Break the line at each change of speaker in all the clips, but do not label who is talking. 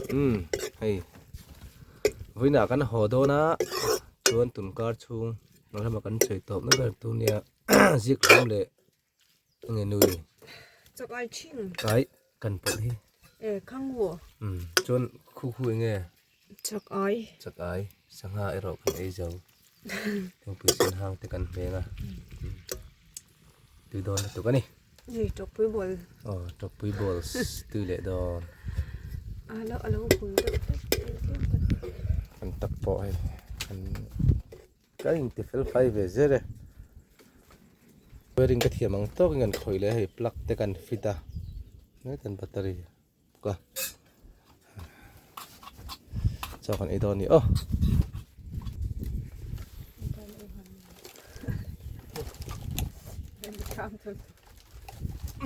Umm hei vawiinah kan haw dawn a chuan tunkar chhung a lama kan sawi tawp na ber tur nia zik hlum leh enge nui
Chak ai thing.
Ai kan pawlh hi.
E khang hu.
Umm chuan khu khu enge
Chak ai.
Chak ai sangha erawh kan ei zo. Thingpui sen hang te kan hmeng a. Tui dawn lutuk a ni.
Hei tawkpui ball.
Aw tawkpui balls tui leh dawn.
A lo a lo hul deuh hlek
Kan tak pawh hei kan kan inti fel fai ve zel e. Wiring ka thiam ang tawkin kan khawih leh a hei plug te kan fit a hetan battery bawk a chaw kan ei dawn a ni aw.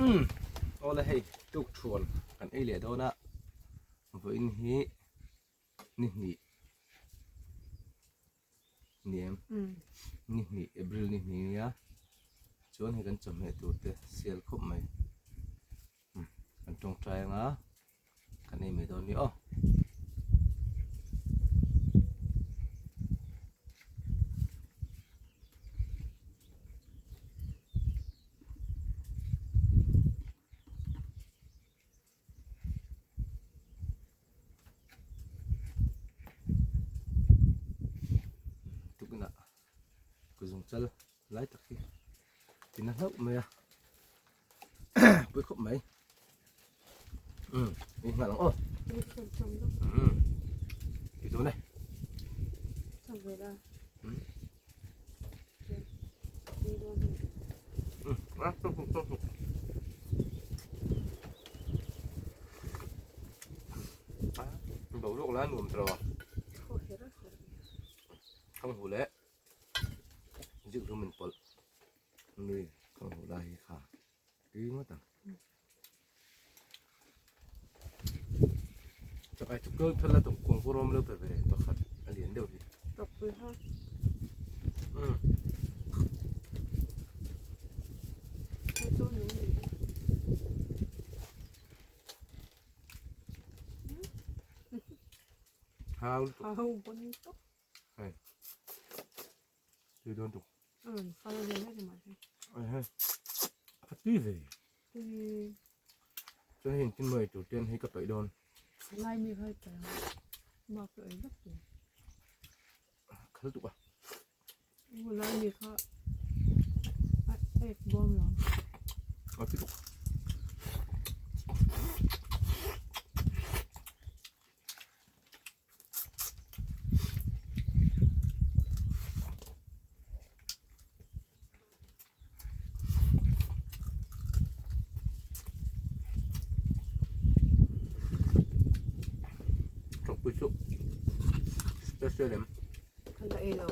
Umm awle hei tuk thuan kan ei leh dawn a vawiin hi ni hnih ni em ni hnih April ni hnih nia chuan hei kan chawhmeh tur te sial khawp mai kan tawngtai anga kan ei mai dawn ni aw. Tukna kuzung chal lai tak hi tina hlauh mai a pui khawp mai um i nghal ang aw um ti dawn e um Boruak lai nuam tawh a thang hu leh zik hlum in pawlh nui thang hu lai hi kha tui ngawt ang chakai chu kawl thal a tawng kawng pawh rawm lo pe ve pakhat a lian deuh hi. Hau lutuk.
Hau bon tuk.
Hei. Tui dawn tuk.
An fal ve mai mai.
Ai hei. A tui ve.
Tui.
Chuan hei tin mai tur ten hei ka paih dawn.
Lai mi khai ta. Ma ka ei vek tu.
Khal tuk a.
U lai mi kha a ek bawm lo.
A tui tuk. Chawkpui chu special em.
Kan la ei lo.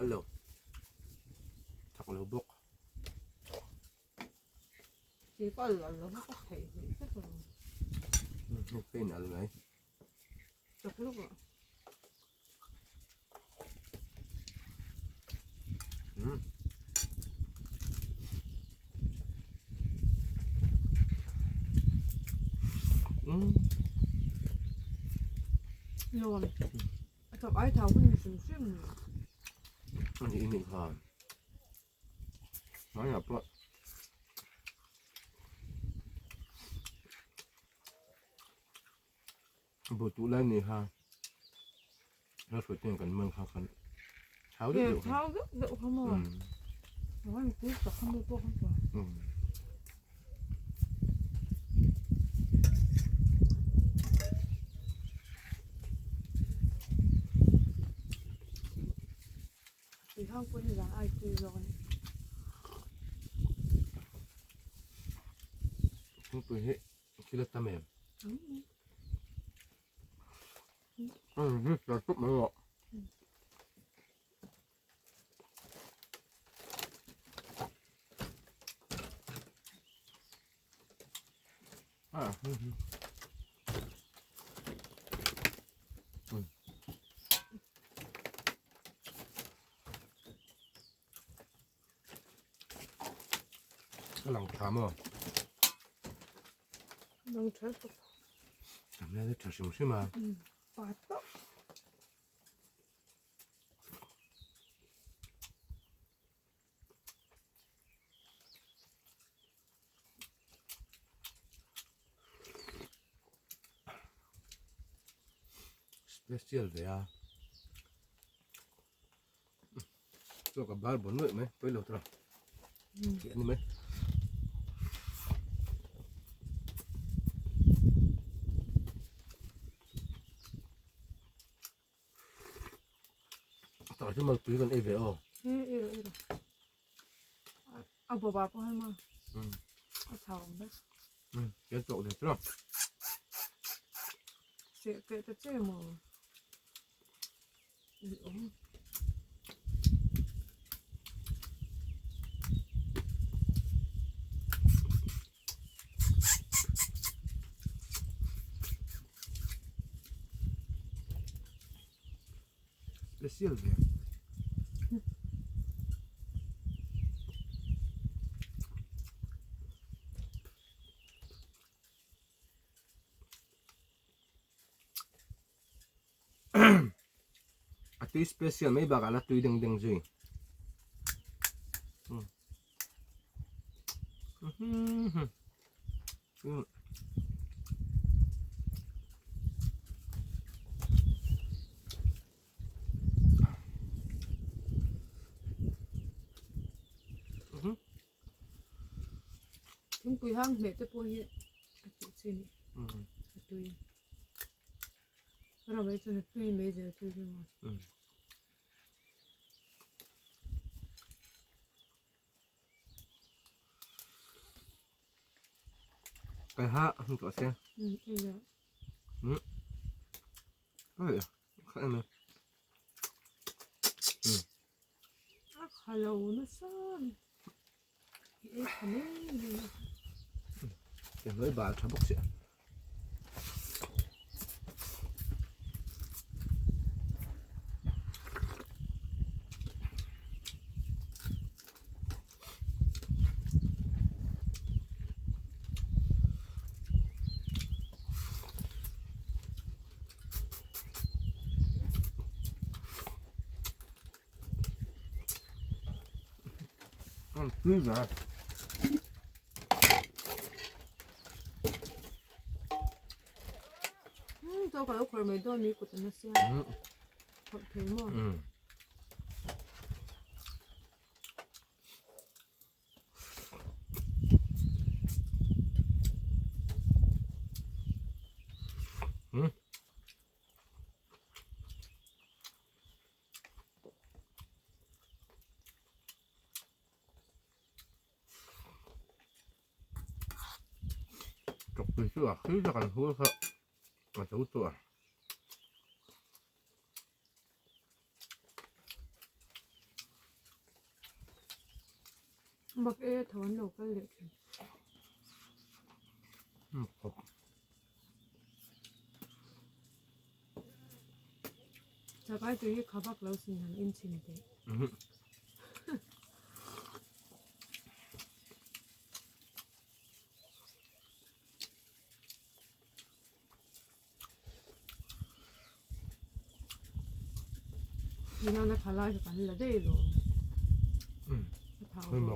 Alo. Thak lo bawk.
Ti pawh al lo ka theih hmel vek lo.
Hei in al mai.
Chak lawk ah. Nuam. A chak ai thau hun hrim hrim.
Ani ini kha. Mai ah pawh. Bu tu lai ni ha la hruai ten kan man kha khan thau deuh deuh
thau deuh deuh kha maw han pui tak kha maw pawh kha Tui hang pawh hi zan ai tui zawk a ni.
Thingpui hi thil a tam em? Hm, tar tup mai rawh. Ah, hm. Ka lang tha maw?
Nang tha tuk.
Tam lai tha hrim hrim a.
Pa tawp.
Special ve a. Chaw ka bar bon nuaih mai pawi lo tura tih a ni mai. Tah chu malpui kan ei ve aw.
Ei ei rawh ei rawh. A bawp ah pawh hian maw a chau ang vek.
Kan tawk ve tura.
Seh teh ta che maw.
Special ve. A tui special mai bakah la tui deng deng zui.
Thingpui hang hmeh te pawh hi a tih chi a ni a tui. Ram hi chuan a tui mai zel tui hi maw.
Cái ha không có xe. Ừ. Ôi, khá là.
A kha lo nasa a ni. I ei tha mai mai a.
Ke hnuai bal tha bawk chiah. Tui ve.
Chaw ka lo khawr mai dawn ni kut a nasa. Khawrh thei maw?
Chawkpui chu a khi tak an hur kha a zo tawh a.
Bak e tho an lo kal leh thin. Chakai tui hi kha vak lo sin han in chhin teh. Nana kha lai kan la dei lo. A thau lo.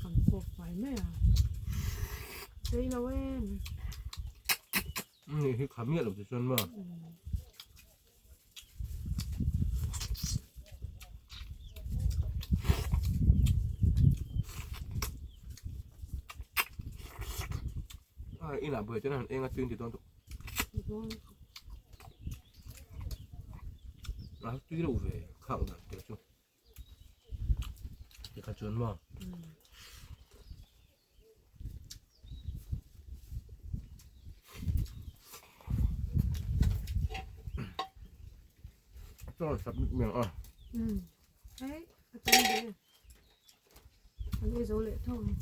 Kan pawk fai mai a. Sei lo em.
Ni hi kha miah lo ti chuan maw. A inah buai chuan han eng a tui ti dawn tuk. A tui reuh ve khak dan te chu. Tikha chuan maw. Chaw submit miang a.
Ei, a tam ve. An ei zo leh tho ang.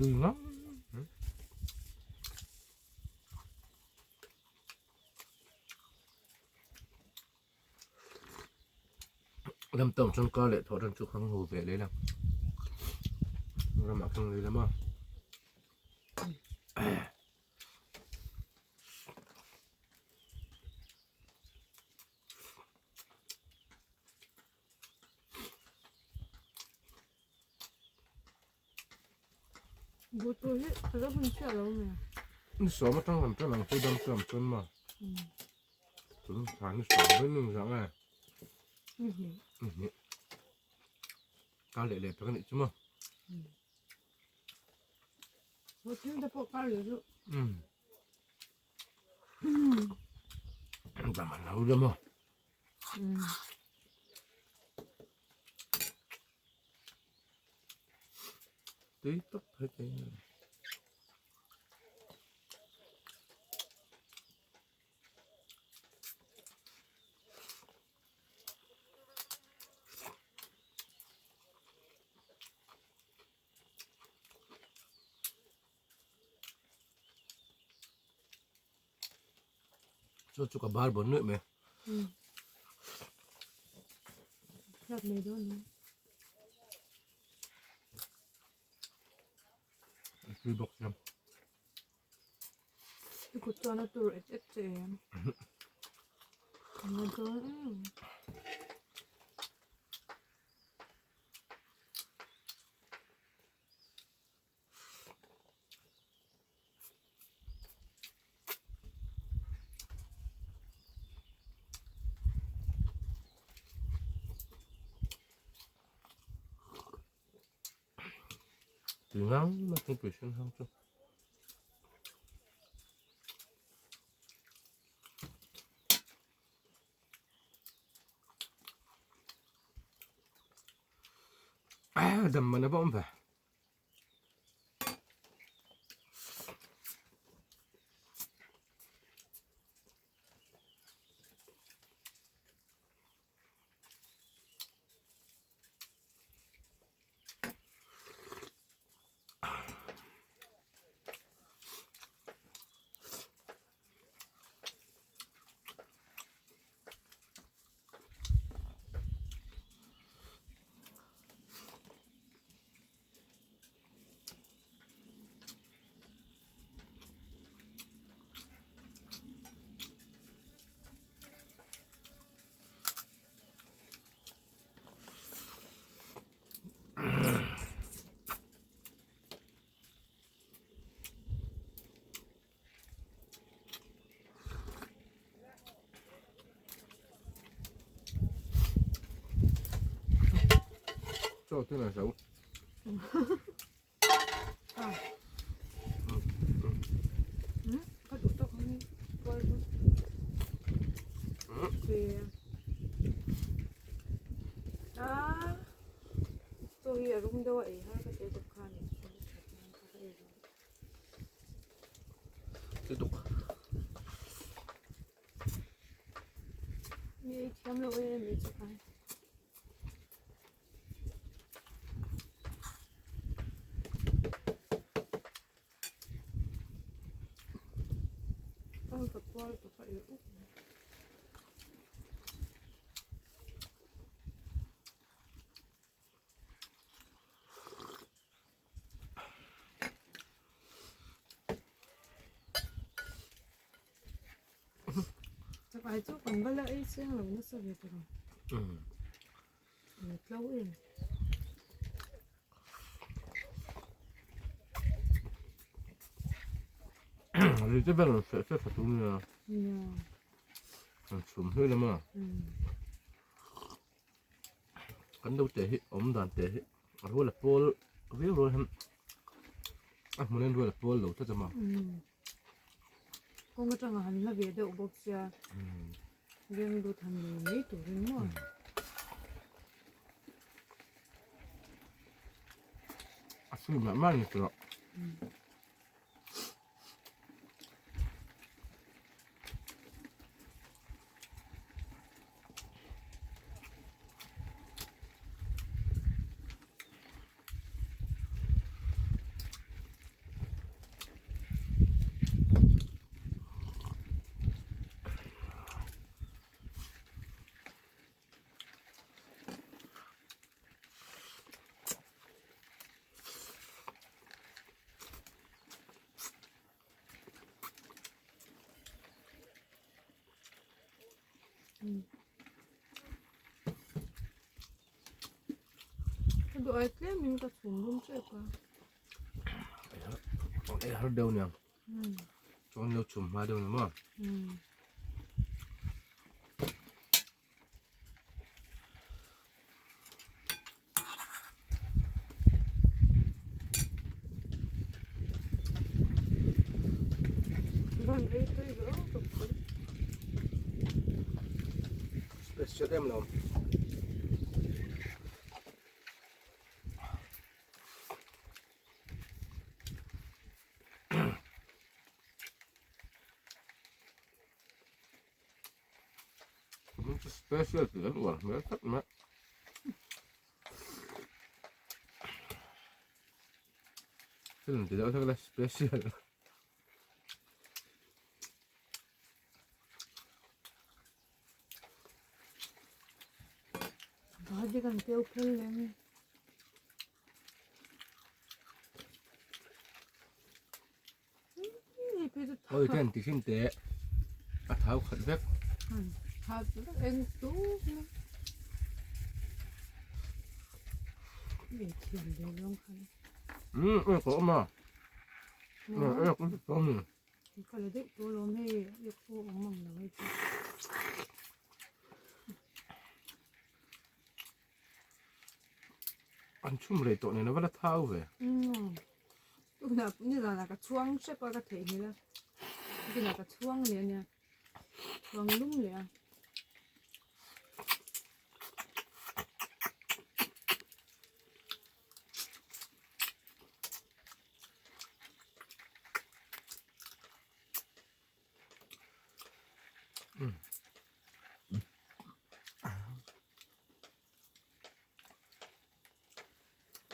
Tui ngang. Ram tawng chuan kar leh thawh ran chu khang hu ve leh la. Ramah khang leh lama.
Buh tur hi a lo hun chiah lo mai a.
Ni sawm atang lam chuan ang chu dam chuan chuan maw. Tun thla ni sawm vel ni zah nge.
Ni hnih.
Ni hnih. Kar leh leh pek a nih chu maw.
Buh thing te pawh kar leh chu.
Dam an lo la maw. Tui tak phei te hian. Chu chu ka bar bawn nuih mai.
Hriat mai dawn ni.
Tui bawk siam.
I kut chuan a tur et et che em. Nga dawn em.
Tui ngang mai thingpui sen hang chu. Dam man a va awm ve. Chaw te la zo.
Ka duh tawk ang kual chu. Ah, chaw hi a rum deuh a ei har ka ti tawp khan.
Lutuk.
Mi ei thiam lo em em chu kai. Ang ka kual pa ka ei uk. Chakai chu kan va la ei chiang lo nasa ve tawh ang. Tlo em.
Ri te vel an feh feh tha tur nia. An chhum hlui lam a. Kan lo te hi awm dan te hi a rual a pawl viau rual hian a hmun en rual a pawl lo tlat a maw.
Kawng atanga han la ve deuh bawk sia veng lut han nei mai turin maw.
A chhun mah mah ni tawh.
Ka duh ai tlemin ka chhum rum tep a.
Ei har deuh niang. Chuan lo chhum hma deuh ni maw? Special em lo. Special tih an uar hmel tlat mai. Thil an ti deuh hlek la special.
Bhadi kan keu phel leh nge.
Oi ten ti hrim teh a thau khat vek.
Khat vek eng tu Ei thiam ve zawng khan.
Um eng ka awm a. Eng ka awm.
Ka la deuh tawh alawm hei ek pawh awm ang lo hei chu.
An chhum rei tawh nen a va la thau ve.
Umm. Tunah nizanah ka chhuang hrep a ka theihnghilh a. Tunah ka chhuang leh a nia. Chhuang lum leh a.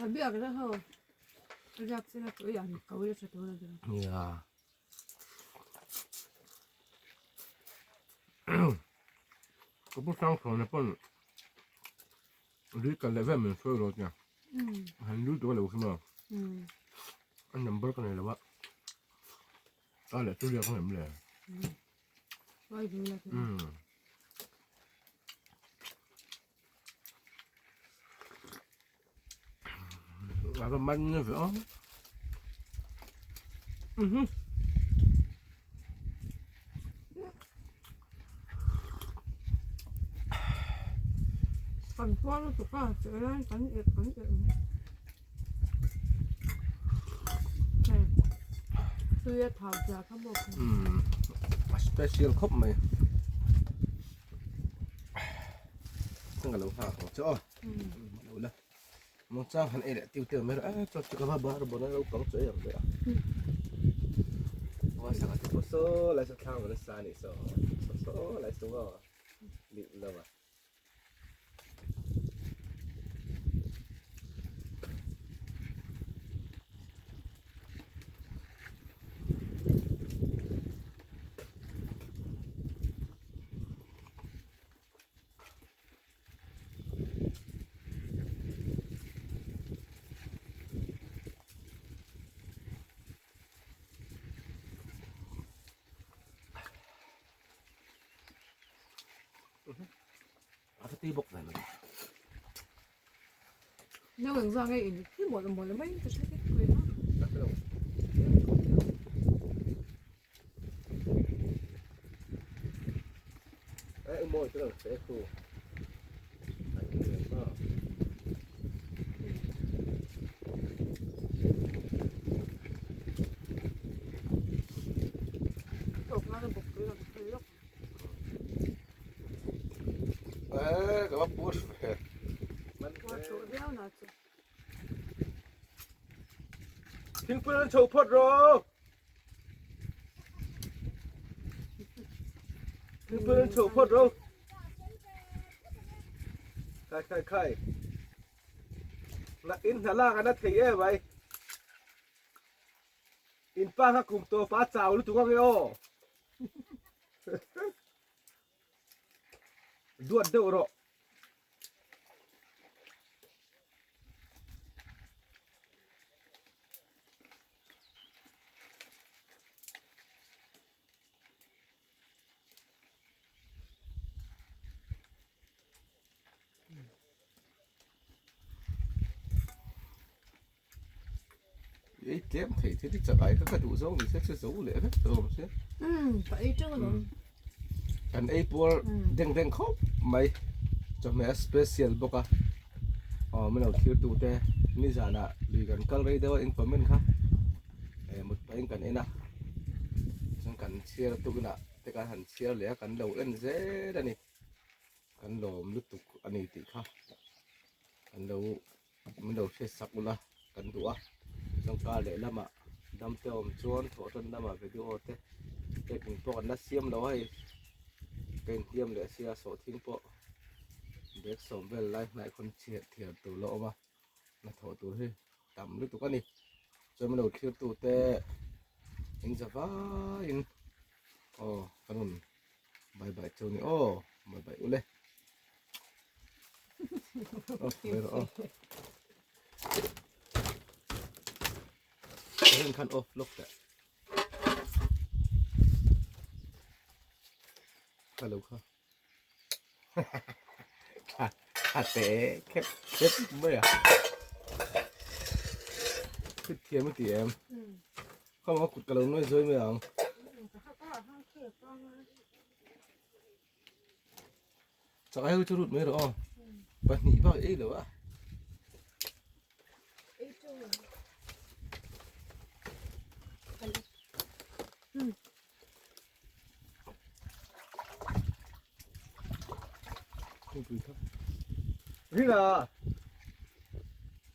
A biak la ho. A biak chu la tui ang ko la tha tur a ding.
Ya. Ka pu sang thawn na pawn lui kal leh vel min hruai rawt nia. Han lui tur lo khi maw. A number ka nei lo a. Ta leh chu riak ang em le. A va man na ve aw.
Kan puar lutuk a, chei lai kan irh kan irh mai. Hei tui a thau zia kha bawk.
A special khawp mai. Ka lo nghak ang che aw. Lo la. Mawngchang han ei leh tiu tiu mai rawh. A chaw chu ka va bar bawn a naupang chu ei ang daih a. Wa sangha te pawh saw lai saw thlang vel nasa a nih saw. Saw saw lai saw maw. Lih lo a. A va tui bawk ve mawle.
Nau eng zang nge in hi mawlh mawlh mai ka hre vek pui a.
Ka hre lo. Ê mawi chu lang se khu. An ni ma.
Tawk nana bawk pui ka phel lawk.
Ê ka va puar ve.
Puar tawh viau na chu.
Thingpui an chho phawt rawh. Thingpui an chho phawt rawh. Khai khai khai. Na in hna lak a na thei em ai. In pa kha kum tawp a chau lutuk ange aw. Duat deuh rawh. Ei tlem thei thil hi chak ai kha ka duh zawng ni se chu zo leh vek tawh awm se.
Umm ka ei teuh alawm.
Kan ei puar deng deng khawp mai chawhmeh a special bawk a aw min lo thlir tu te nizanah lui kan kal rei deuh a in comment kha eh mut pahin kan en a chuan kan chhiar tukinah te kan han chhiar leh a kan lo en zel a ni kan lawm lutuk a ni tih kha kan lo Min lo hriat sak ula kan duh a, chuan kar leh lamah dam te awm chuan thawhtan lamah video te taking pawh kan la siam lo a hei ka inhliam leh sia sawhthing pawh bag sawm vel lai hnaih khawn chhiat thiar tur la awm a hnathawh tur hi tam lutuk a ni chuan min lo thlir tu te in za vaiin aw kan rawn bye bye chu ni aw bye bye ule. Off khan off lawk teh. Hello kha. Tha te khep khep mai a. Thit thiam i ti em? Khama kut ka lo nuai zawi mai ang. Chak ai chu rut mai rawh aw. Pahnih bak ei lo a. Rina.